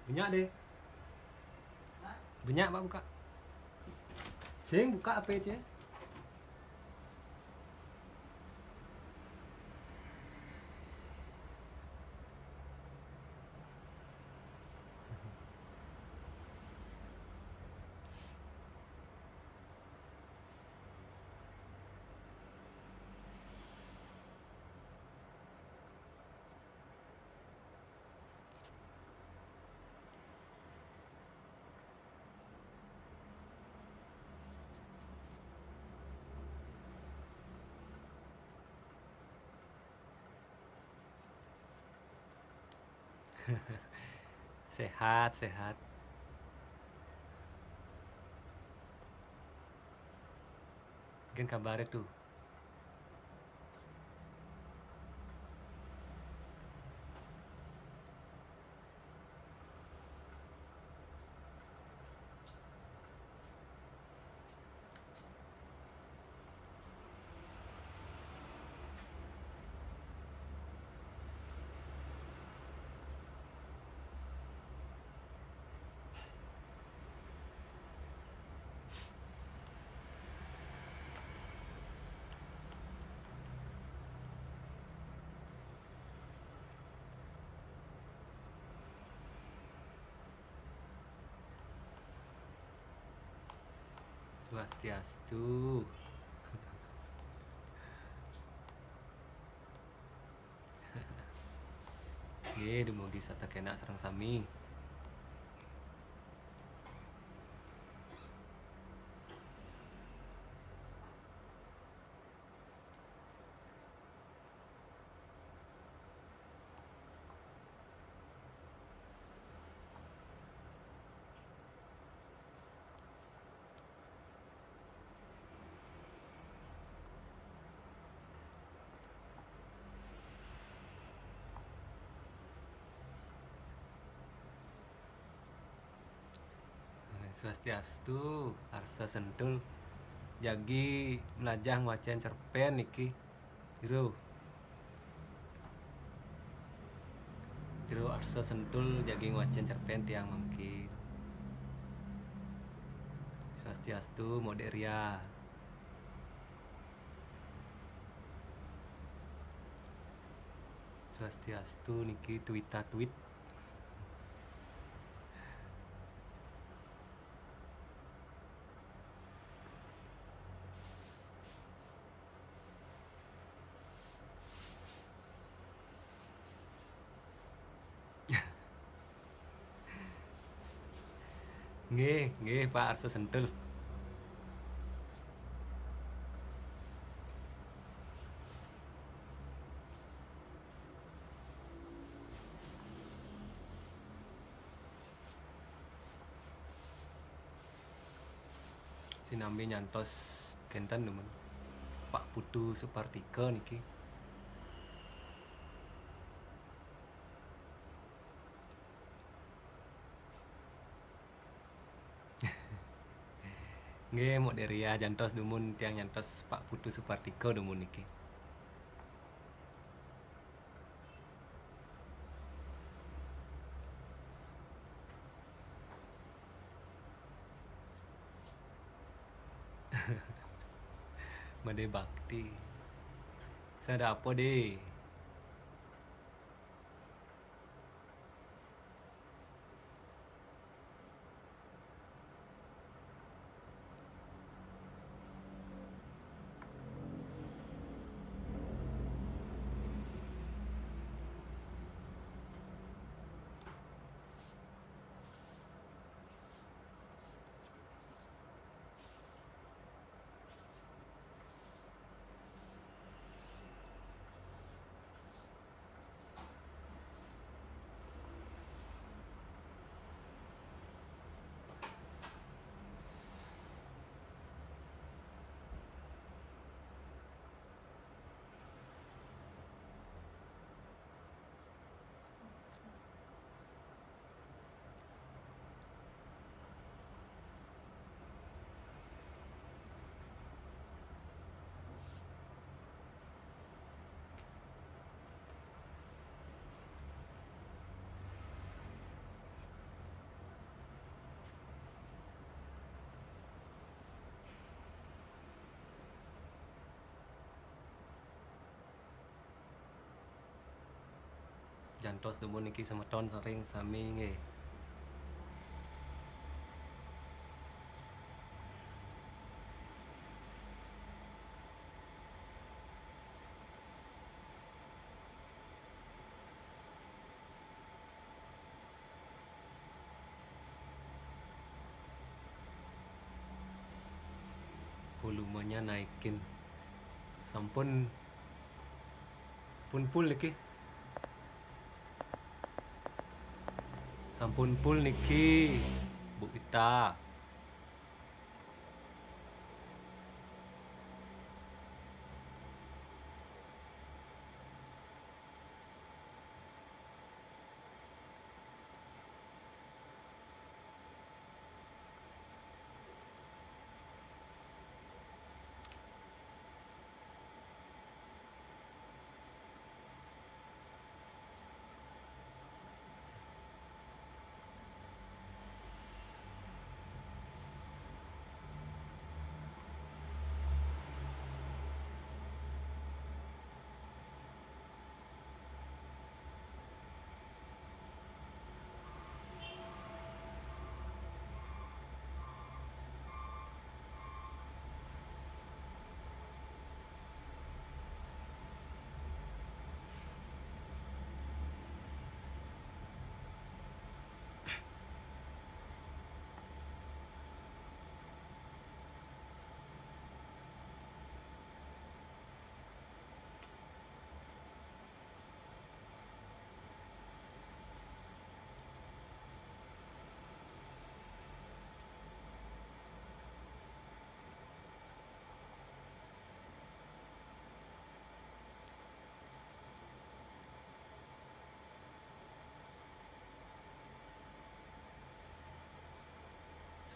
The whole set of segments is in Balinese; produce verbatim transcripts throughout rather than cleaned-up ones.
Bunyak deh. Bunyak, Pak, buka. Sing buka apa aja? Sehat, sehat. Mungkin kabar itu. Swastiastu. Nggih, dumugi sareng kenak sareng sami. Swastiastu, arsa sentul. Jagi melajah ngwacén cerpén niki. Jero. Jero arsa sentul jagi ngwacén cerpén tiang mangkin. Swastiastu, Modék Ria. Swastiastu niki Twita Twit. Nggih, nggih, Pak, arsa sentul. Sinambi nyantos kénten dumun Pak Putu Supartika niki. Nggih, Modék Ria, jantos dumun tiang nyantos Pak Putu Supartika dumun niki. Made bakti. Sada apa, Dé? Ngantos dumun niki semeton sareng sami nggih. Volumenya naikin. Sampun, pun full niki. Sampun full niki, Bu Ita.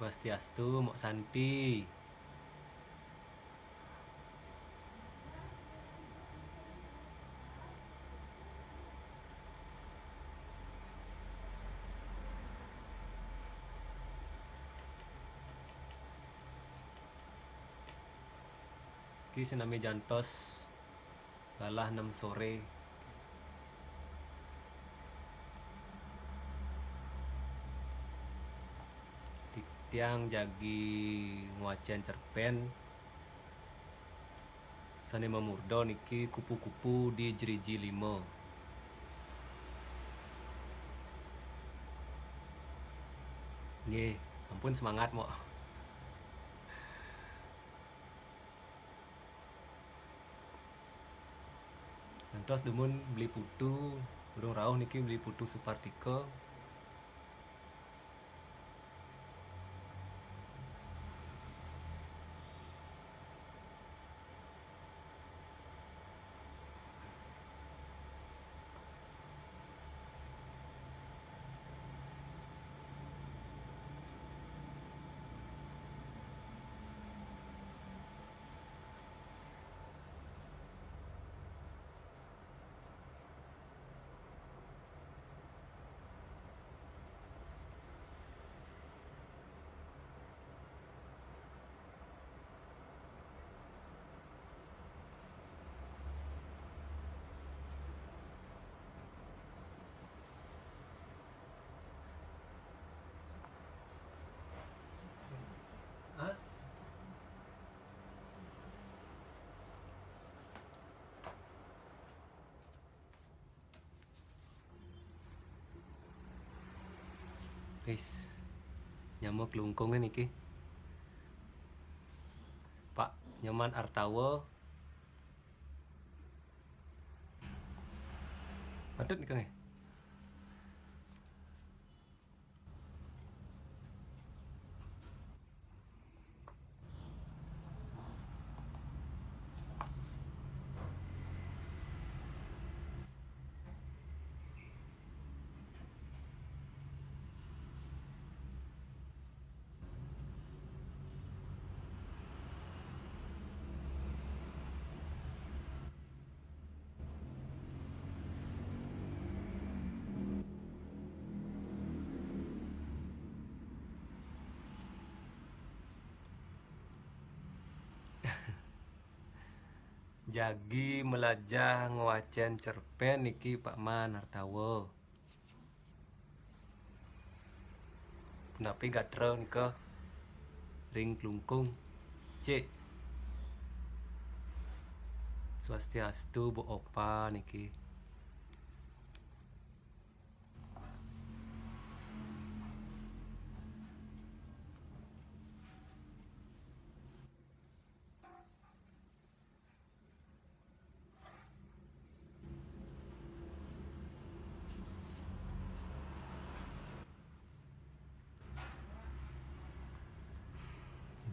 Swastiastu, Mbok Santi. Ki senami jantos. Galah enam sore. Titiang jagi ngwacén cerpén sané mamurda niki Kupu-kupu di Jeriji lima. Nggih, ampun semangat, Mbok. Ngantos dumun Beli Putu, durung rauh niki Beli Putu Supartika. Hah? Guys, nyama klungkungé niki. Pak Nyoman Artawa. Patut nika nggih. Jagi melajah ngwacén cerpén niki Pak Man Hartawa. Punapi gatra nika ring Klungkung? Cik. Swastiastu, Bu Opa niki.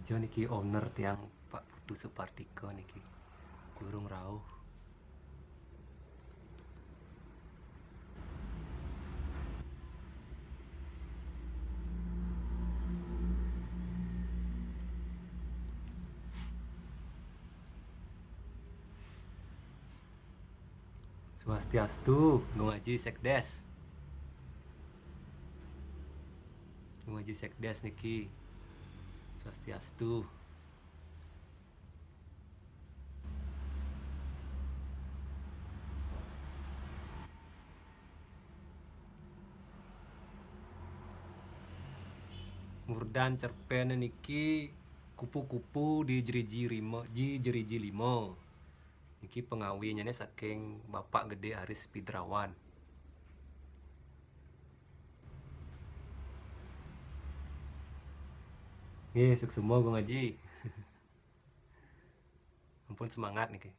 Ija niki owner tiang, Pak Putu Supartika niki. Durung rauh. Swastiastu, Gung Aji Sekdes. Gung Aji Sekdes niki. Swastiastu. Murdan cerpén niki Kupu-kupu di Jeriji Rima, di Jeriji Lima. Niki pangawinyané saking Bapak Gedé Aris Pidrawan. Nggih, suksma, Gung Aji. Ampun semangat niki.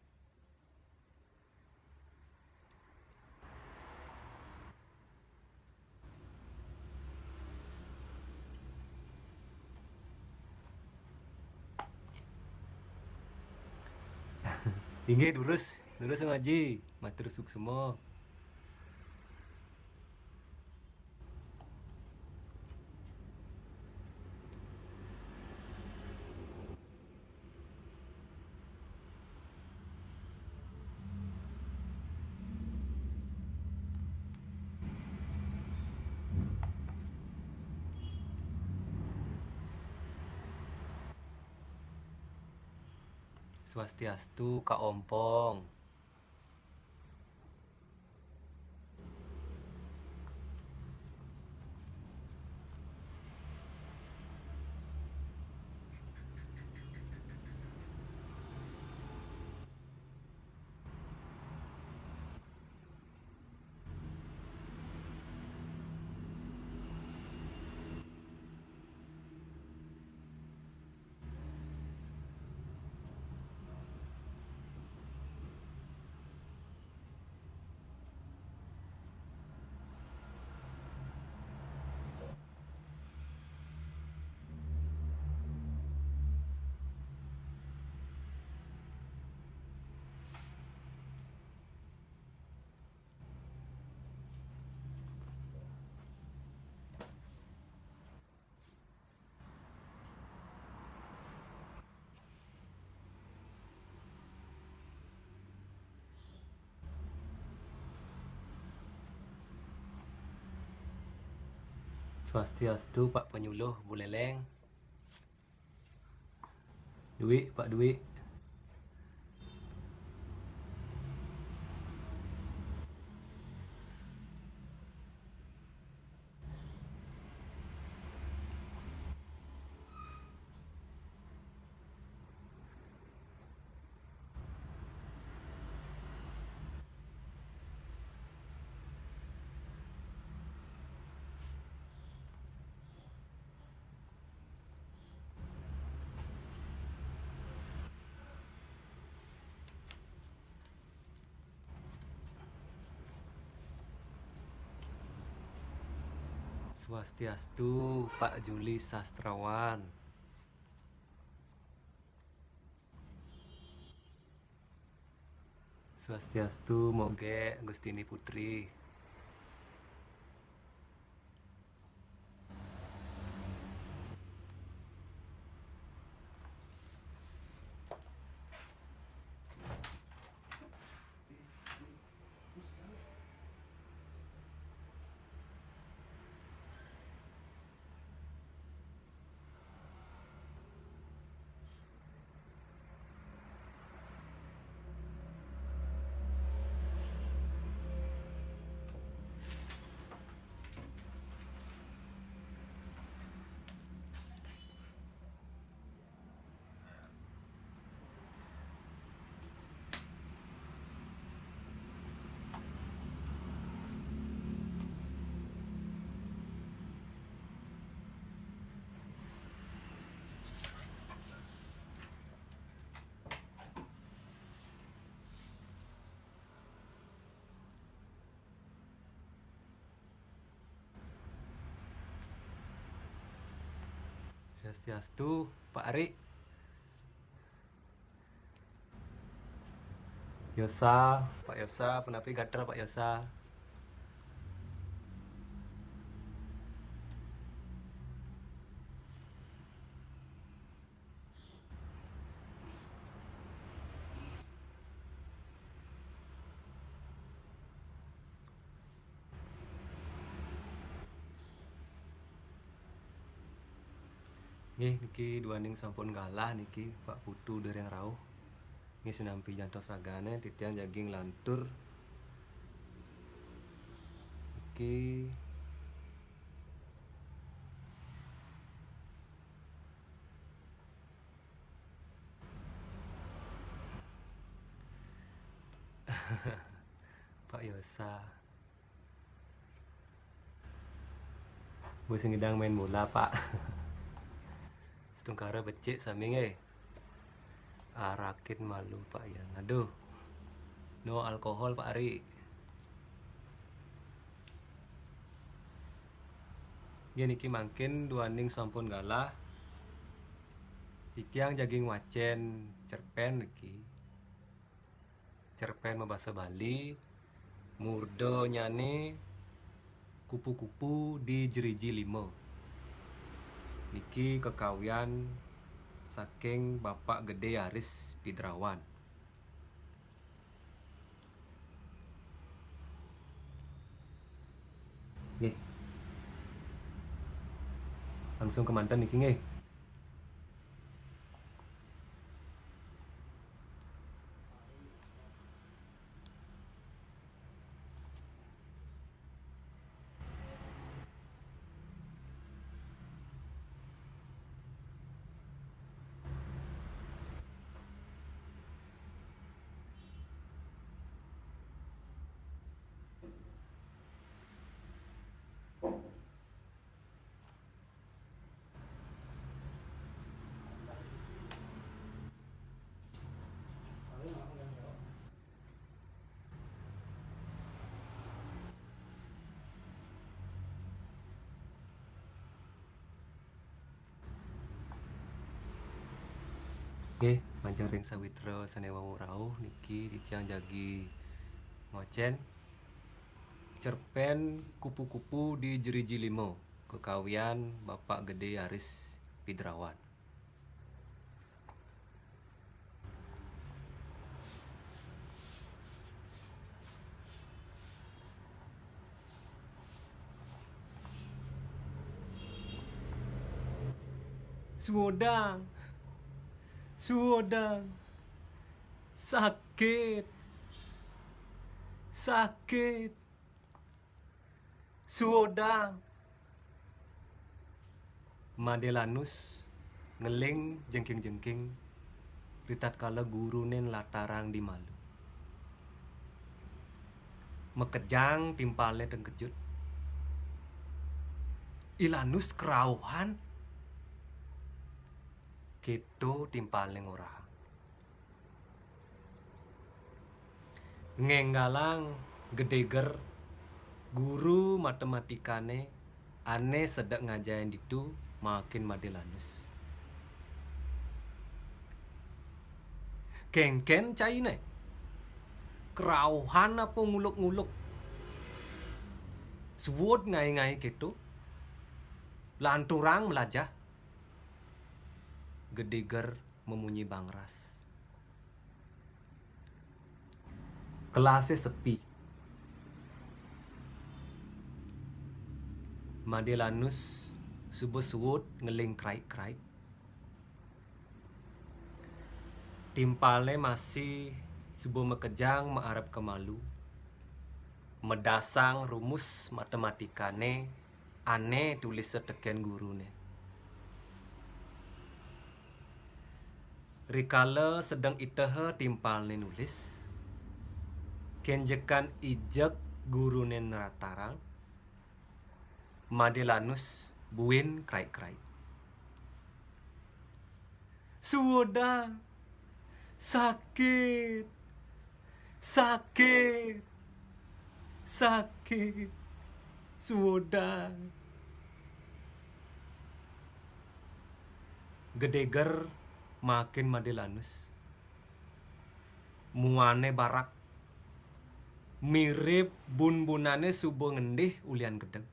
Inggih, durus, durus Gung Aji. Matur suksma. Swastiastu, Kak Ompong. Swastiastu, Pak Penyuluh Buleleng. Dwi, Pak Dwi. Swastiastu, Pak Juli Sastrawan. Swastiastu, Moge Gustini Putri. Swastiastu, Pak Ari. Yosa, Pak Yosa, punapi gatra Pak Yosa? Nggih, niki duaning sampun galah niki, Pak Putu dereng rauh. Nggih, sinampi jantos ragané, titiang jagi nglantur. Niki. Pak Yosa. Bu sing ngidang main bola, Pak. Setungkara becik sami nggih. Arakin malu, Pak Yan. Aduh. No alkohol, Pak Ari. Nggih, niki mangkin duaning sampun galah. Titiang jagi ngwacén cerpén niki. Cerpén mabasa Bali, murdanyané Kupu-kupu di Jeriji Lima. Niki kekawian saking Bapak Gedé Aris Pidrawan. Nggih. Langsung kemanten niki nggih. Nggih, majeng ring sawitra sané wau rauh niki titiang jagi ngwacén cerpén Kupu-kupu di Jeriji Lima, kekawian Bapak Gedé Aris Pidrawan. Suwodang. Suwodang. Sakit. Sakit. Suwodang. Madé Lanus ngeling jengking-jengking ritatkala guruné nlatarang di malu. Makejang timpalné tengkejut. I Lanus kerauhan. Kéto timpalné ngorahang. Ngénggalang Gedé Ger, guru matematikané ané sedek ngajahin ditu, makin Madé Lanus. Kénkén cainé? Kerauhan apa nguluk-nguluk? Suud ngaé-ngaé kéto. Lanturang mlajah. Gedé Ger mamunyi bangras. Kelasé sepi. Madé Lanus suba suud ngeling kraik-kraik. Timpalné masih suba makejang maarep ka malu, medasang rumus matematikané ané tulisa tekén guruné. Rikala sedeng iteha timpalné nulis, kénjekan ijeg guruné nratarang, Madé Lanus buin kraik-kraik. Suudang, sakit, sakit, sakit, suudang. Gedéger makin Madé Lanus. Muané barak. Mirip bun-bunané suba ngendih ulian gedeg.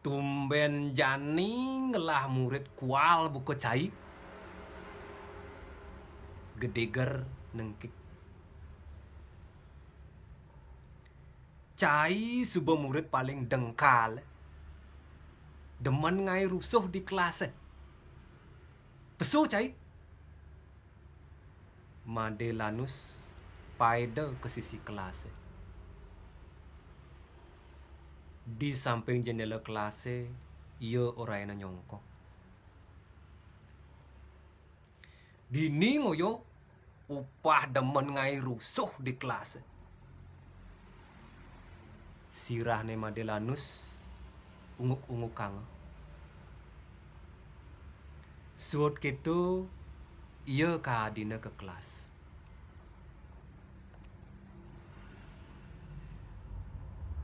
Tumbén jani ngelah murid kual buka cai? Gedéger nengkik. Cai suba murid paling dengkal. Demen ngaé rusuh di kelasé. Pesu cai. Madé Lanus paida ka sisi kelasé. Di samping jendéla kelasé, ia orahina nyongkok. Dini ngoyong upah demen ngaé rusuh di kelasé. Sirahné Madé Lanus unguk-ungukanga. Suud kéto ia kaadina ka kelas.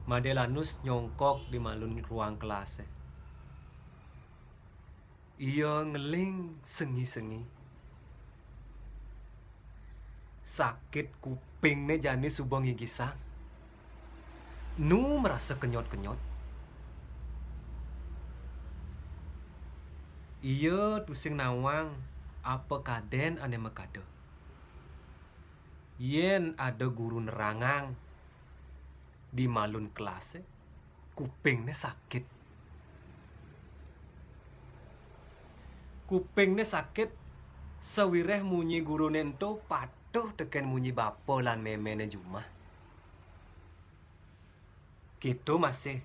Madé Lanus nyongkok di malun ruang kelasé. Ia ngeling sengi-sengi. Sakit kupingné jani suba ngigisang. Nu marasa kenyot-kenyot. Ia tusing nawang apa kadén ané makada. Yén ada guru nerangang di malun kelasé, kupingné sakit. Kupingné sakit sawiréh munyi guruné ento patuh tekén munyi bapa lan méméné jumah. Kéto masih.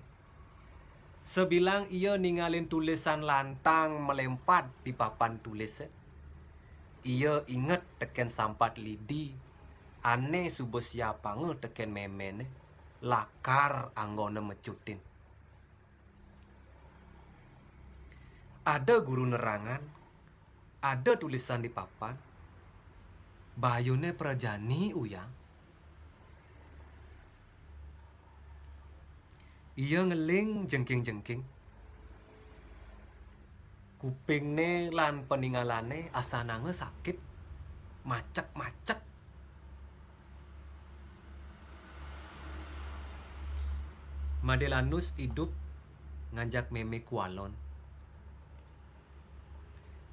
Sabilang ia ningalin tulisan lantang malempat di papan tulisé. Ia inget tekén sampat lidi, ané suba siapanga tekén méméné, lakar anggona mecutin. Ada guru nerangan, ada tulisan di papan, bayuné prajani uyang. Ia ngeling jengking-jengking. Kupingné lan paningalané asananga sakit, macek-macek. Madé Lanus idup ngajak mémé kualon.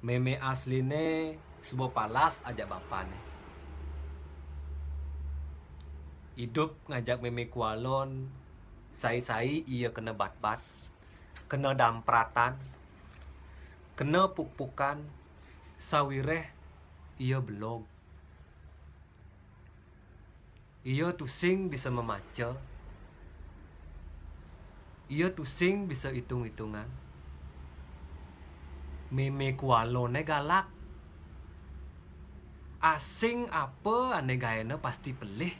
Mémé asliné suba palas ajak bapané. Idup ngajak mémé kualon, sai-sai ia kena batbat, kena dampratan, kena pukpukan, sawiréh ia belog. Ia tusing bisa mamaca. Ia tusing bisa itung-itungan. Mémé kualoné galak. Asing apa ané gaéna pasti pelih.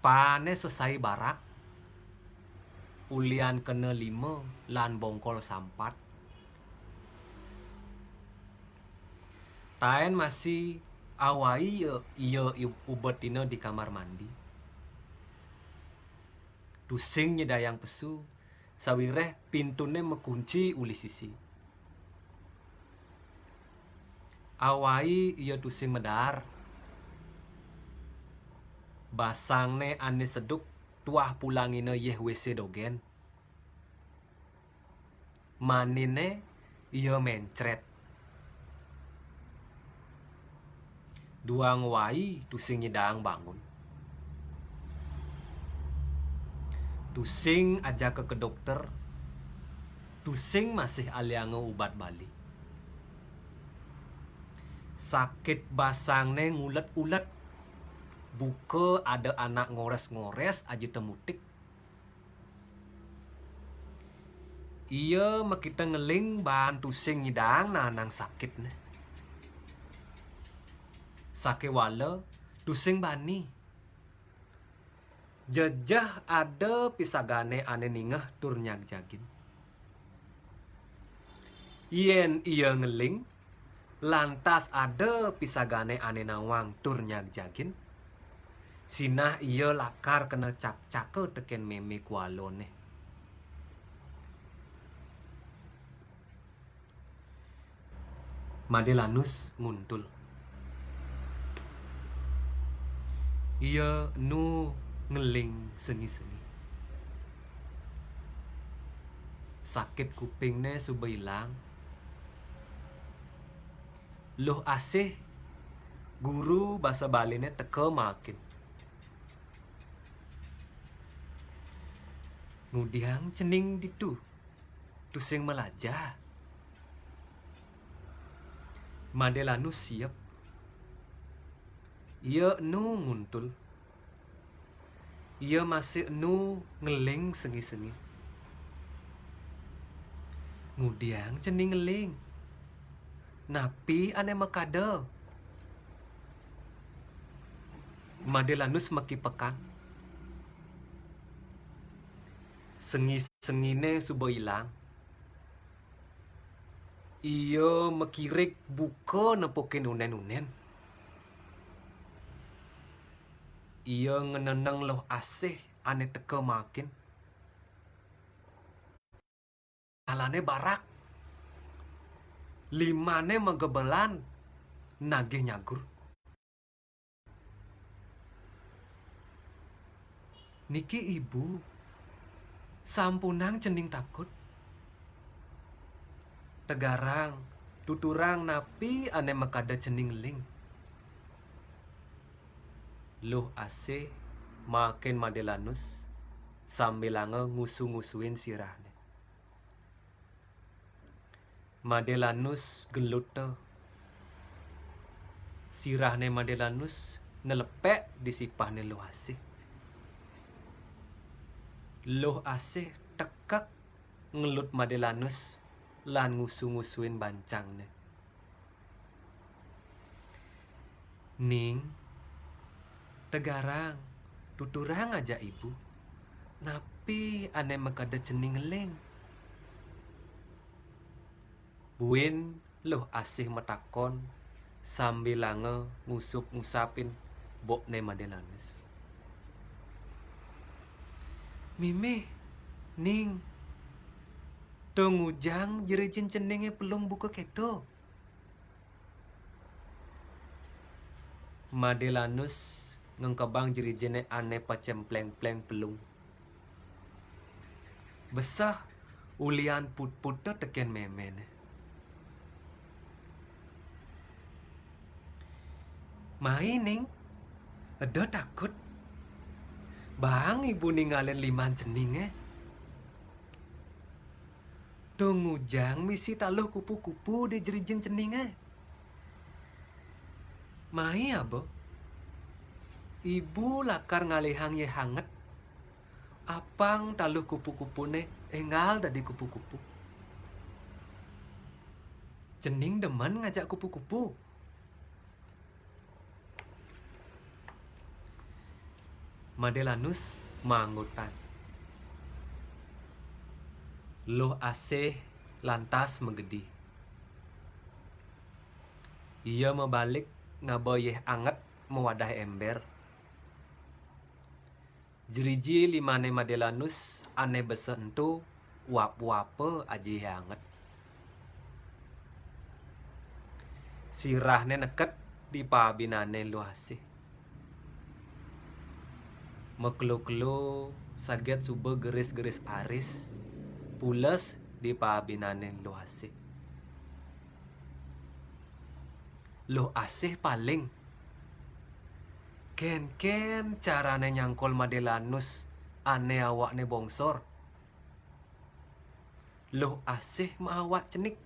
Paané sesai barak, ulian kena lima lan bongkol sampat. Taén masih awai ia, ia ubetina di kamar mandi. Tusing nyidayang pesu, sawiréh pintuné makunci uli sisi. Awai ia tusing madaar. Basangné ané seduk tuah pulangina yéh W C dogén. Maniné ia mencrét. Duang wai tusing nyidang bangun. Tusing ajaka ka dokter, tusing masih alianga ubat Bali. Sakit basangné ngulet-ulet, buka ada anak ngorés-ngorés aja temutik. Ia makita ngeling baan tusing nyidang naanang sakitné. Sakéwala tusing bani. Jejeh ada pisagané ané ningeh tur nyagjagin. Yén ia ngeling, lantas ada pisagané ané nawang tur nyagjagin, sinah ia lakar kena cakcaka tekén mémé kualoné. Madelanus nguntul. Ia enu ngeling sengi-sengi. Sakit kupingné suba ilang. Luh Asih, guru basa Baliné, teka maakin. Ngudiang cening ditu, tusing malajah. Madelanus siep. Ia enu nguntul. Ia masih enu ngeling sengi-sengi. Ngudiang cening ngeling. Napi ané makada? Madelanus makipekan. Sengi-senginé suba ilang. Ia makirig buka nepukin unen-unen. Ia ngeneneng Luh Asih ané teka maakin. Alané barak. Limané magebelan nagih nyagur. Niki ibu, sampunang cening takut. Tegarang, tuturang napi ané makada cening ngeling. Luh Asih maakin Madelanus sambilanga ngusu-ngusuin sirahné. Madelanus geluta. Sirahné Madelanus nelepek di sipahné Luh Asih. Luh Asih tekek ngelut Madelanus lan ngusu-ngusuin bancangné. Ning, tegarang, tuturang ajak ibu. Napi ané makada cening ngeling? Buin Luh Asih matakon sambilanga ngusup-ngusapin bokné Madelanus. Mimih, Ning, to ngujang jerijin ceningé pelung buka kéto. Madelanus ngengkebang jerijiné ané pacempleng-pleng pelung. Beseh ulian putputa tekén méméné. Mai, Ning, eda takut. Baang ibu ningalin liman ceningé. To ngujang misi taluh kupu-kupu di jerijin ceningé. Mai aba. Ibu lakar ngalihang yéh anget. Apang taluh kupu-kupuné énggal dadi kupu-kupu. Cening demen ngajak kupu-kupu. Madelanus maanggutan. Luh Asih lantas magedi. Ia mabalik ngaba yéh anget mawadah émbér. Jeriji limané Madelanus ané beseh ento uap-uapa aji yéh anget. Sirahné neket di paabinané Luh Asih. Makelo-kelo saget suba geris-geris aris pules di paabinané Luh Asih. Luh Asih paling. Kénkén carané nyangkul Madelanus ané awakné bongsor? Luh Asih maawak cenik.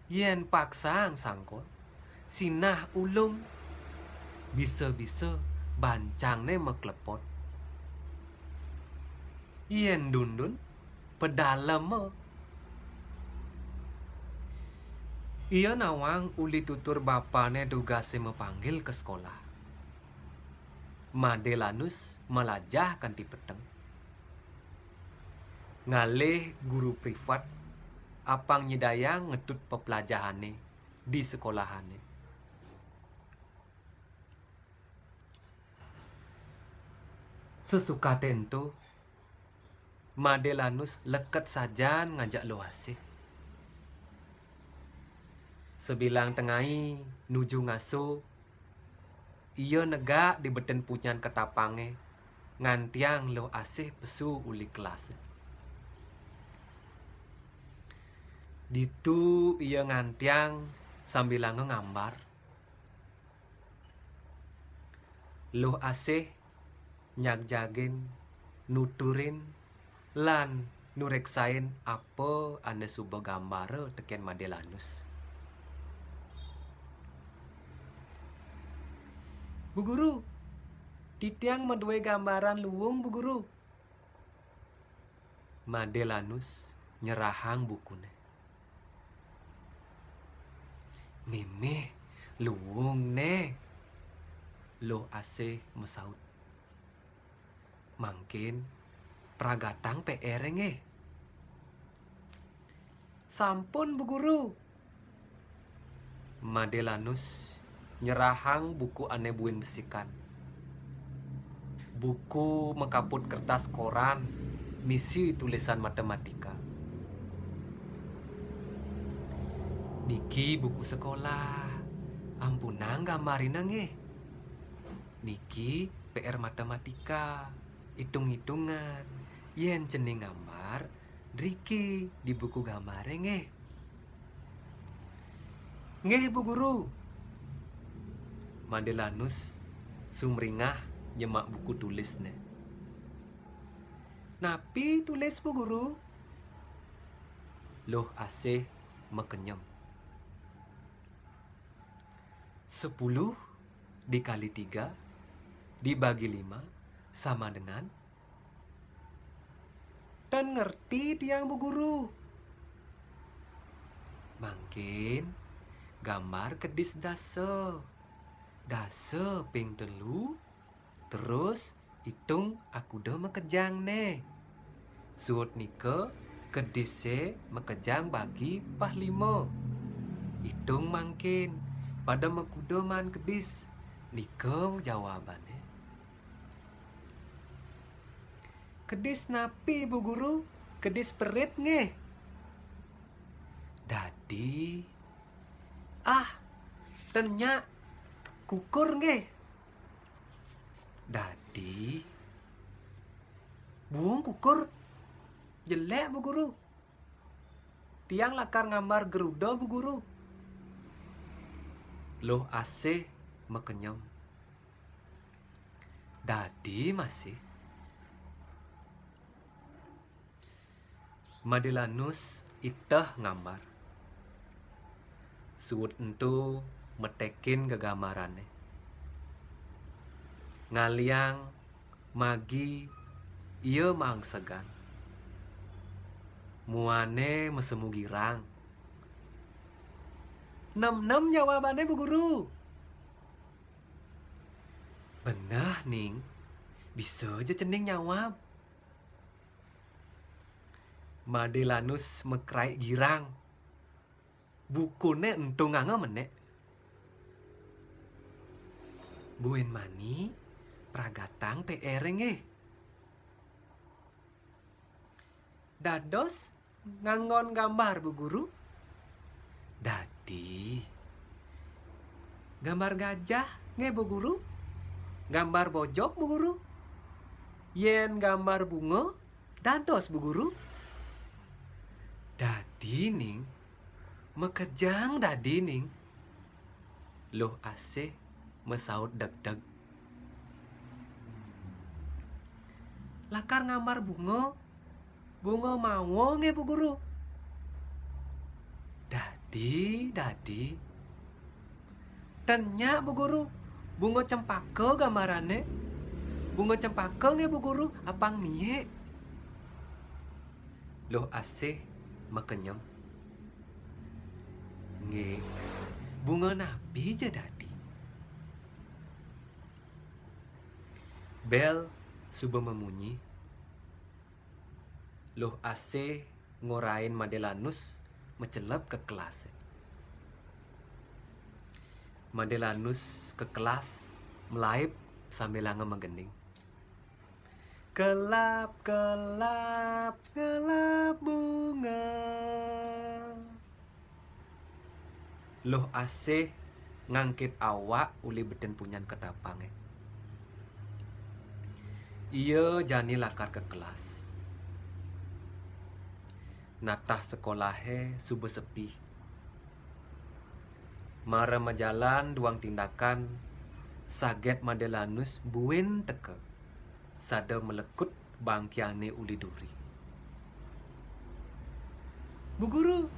Yén paksaang sangkul, sinah ulung, bisa-bisa bancangné maklepot. Yén dundun, pedalema. Ia nawang uli tutur bapané dugasé mapanggil ka sekolah. Madelanus malajah kanti peteng. Ngalih guru privat apang nyidayang ngetut pepelajahané di sekolahané. Sesukaté ento, Madelanus leket sajan ngajak Luh Asih. Sabilang tengai nuju ngaso, ia negak di beten punyan ketapangé, ngantiang Luh Asih pesu uli kelas. Ditu ia ngantiang sambilanga ngambar. Luh Asih nyagjagin, nuturin, lan nureksain apa ané suba gambara tekén Madé Lanus. "Bu Guru, titiang madué gambaran luung, Bu Guru." Madé Lanus nyerahang bukuné. "Mimih luung né," Luh Asih masaut. "Mangkin pragatang P R-é nggih." "Sampun, Bu Guru." Madé Lanus nyerahang buku ané buin besikan. Buku makaput kertas koran misi tulisan matematika. "Niki buku sekolah, ampunang gambarina nggih. Niki P R matematika, itung-itungan. Yén cening ngambar, driki di buku gambaré nggih." "Nggih, Bu Guru." Madé Lanus sumringah nyemak buku tulisné. "Napi tulis, Bu Guru?" Luh Asih makenyem. "Sepuluh dikali tiga dibagi lima sama dengan." "Tan ngerti tiang, Bu Guru." "Mangkin gambar kedis dasa. Dasa ping telu, terus itung akuda makejangné. Suud nika kedisé makejang bagi pah lima. Itung mangkin, pada makuda maan kedis." Nika jawabané. "Kedis napi, Bu Guru?" "Kedis perit nggih." "Dadi." "Ah, tan nyak, kukur nggih." "Dadi." "Buung kukur jelék, Bu Guru. Tiang lakar ngambar geruda, Bu Guru." Luh Asih makenyem. "Dadi masih." Madé Lanus iteh ngambar. Suud ento metekin gegambarané. Ngaliang magi ia maangsegan. Muané masemu girang. "Nem-nem jawabané, Bu Guru." "Beneh, Ning. Bisa ja cening nyawab." Madé Lanus makrai girang. Bukuné entunganga menék. "Buin mani pragatang P R-é nggih." "Dados nganggon gambar, Bu Guru?" "Dadi." "Gambar gajah nggih, Bu Guru? Gambar bojog, Bu Guru? Yén gambar bunga, dados, Bu Guru?" "Dadi, Ning. Makejang dadi, Ning." Luh Asih masaut degdeg. "Lakar ngambar bunga, bunga mawa nggih, Bu Guru?" "Dadi, dadi." "Tan nyak, Bu Guru, bunga cempaka gambarané. Bunga cempaka nggih, Bu Guru, apang miik." Luh Asih makenyem. "Nggih, bunga napi ja dadi." Bél suba mamunyi. Luh Asih ngorahin Madé Lanus macelep ka kelasé. Madé Lanus ka kelas malaib sambilanga magending. "Kelap, kelap, kelap bunga." Luh Asih ngangkit awak uli betin punyan ketapangé. Ia jani lakar ka kelas. Natah sekolahé suba sepi. Mara majalan duang tindakan, saget Madé Lanus buin teka, sada malekut bangkiané uli duri. "Bu Guru,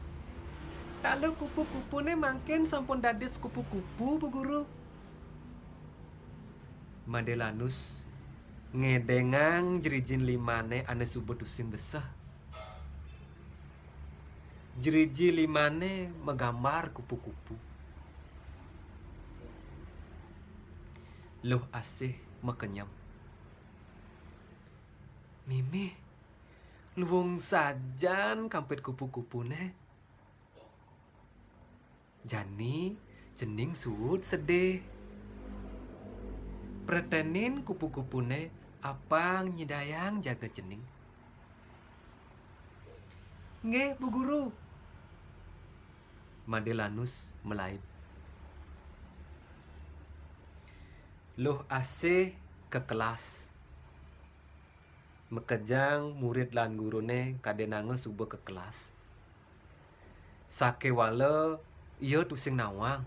talu kupu-kupuné mangkin sampun dadis kupu-kupu, Bu Guru." Madé Lanus ngedéngang jrijin limané ané suba tusing beseh. Jriji limané magambar kupu-kupu. Luh Asih makenyem. "Mimih, luung sajan kampid kupu-kupuné." Jani cening suud sedih. Pretenin kupu-kupuné apang nyidayang jaga cening. "Nggih, Bu Guru." Madé Lanus malaib. Luh Asih ka kelas. Makejang murid lan guruné kadénanga suba ka kelas. Sakéwala ia tusing nawang.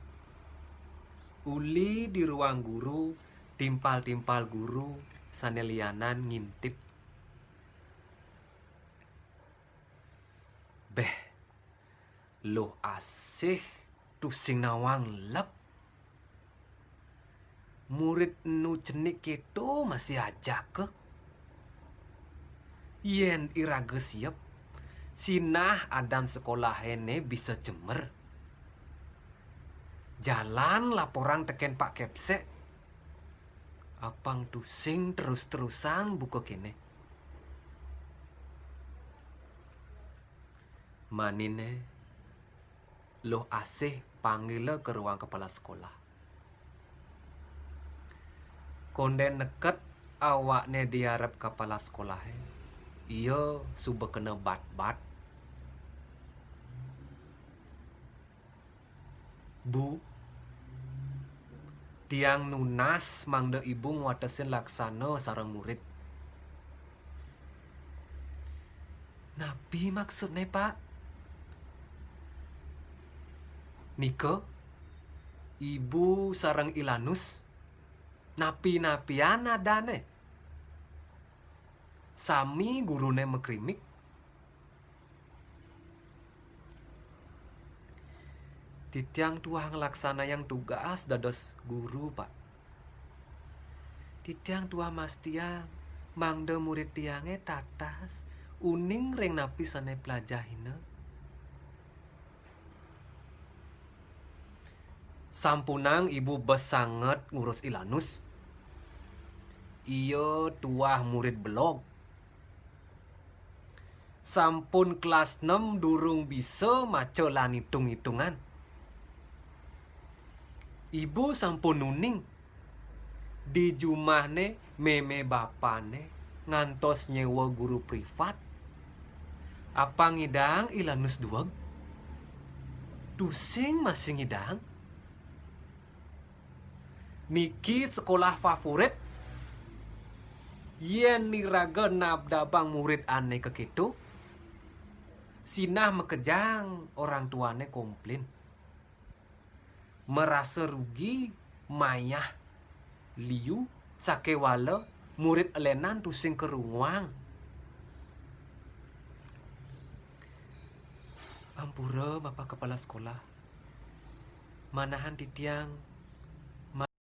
Uli di ruang guru, timpal-timpal guru sané lianan ngintip. Béh, Luh Asih tusing nawang lep. Murid enu cenik kéto masih ajaka. Yén iraga siep, sinah adan sekolahé né bisa jemer. Jalan laporang tekén Pak Kepsek. Apang tusing terus-terusan buka kéné. Maniné, Luh Asih panggila ka ruang kepala sekolah. Kondén neket awakné di arep kepala sekolahé, ia suba kena bat-bat. "Bu, tiang nunas mangda ibu ngwatesin laksana sareng murid." "Napi maksudné, Pak?" "Nika, ibu sareng I Lanus napi-napian adané. Sami guruné makrimik." "Titiang tuah nglaksanayang tugas dados guru, Pak. Titiang tuah mastiang mangda murid tiangé tatas uning ring napi sané plajahina." "Sampunang ibu bes sanget ngurus I Lanus. Ia tuah murid belog. Sampun kelas nem durung bisa maca lan itung-itungan. Ibu sampun uning, di jumahné mémé bapané ngantos nyéwa guru privat. Apang ngidang I Lanus dueg? Tusing masih ngidang. Niki sekolah favorit. Yén iraga nabdabang murid ané kakéto, sinah makejang orang tuané komplain. Marasa rugi, mayah liu, sakéwala murid lénan tusing karunguang." "Ampura, Bapak Kepala Sekolah. Manahan titiang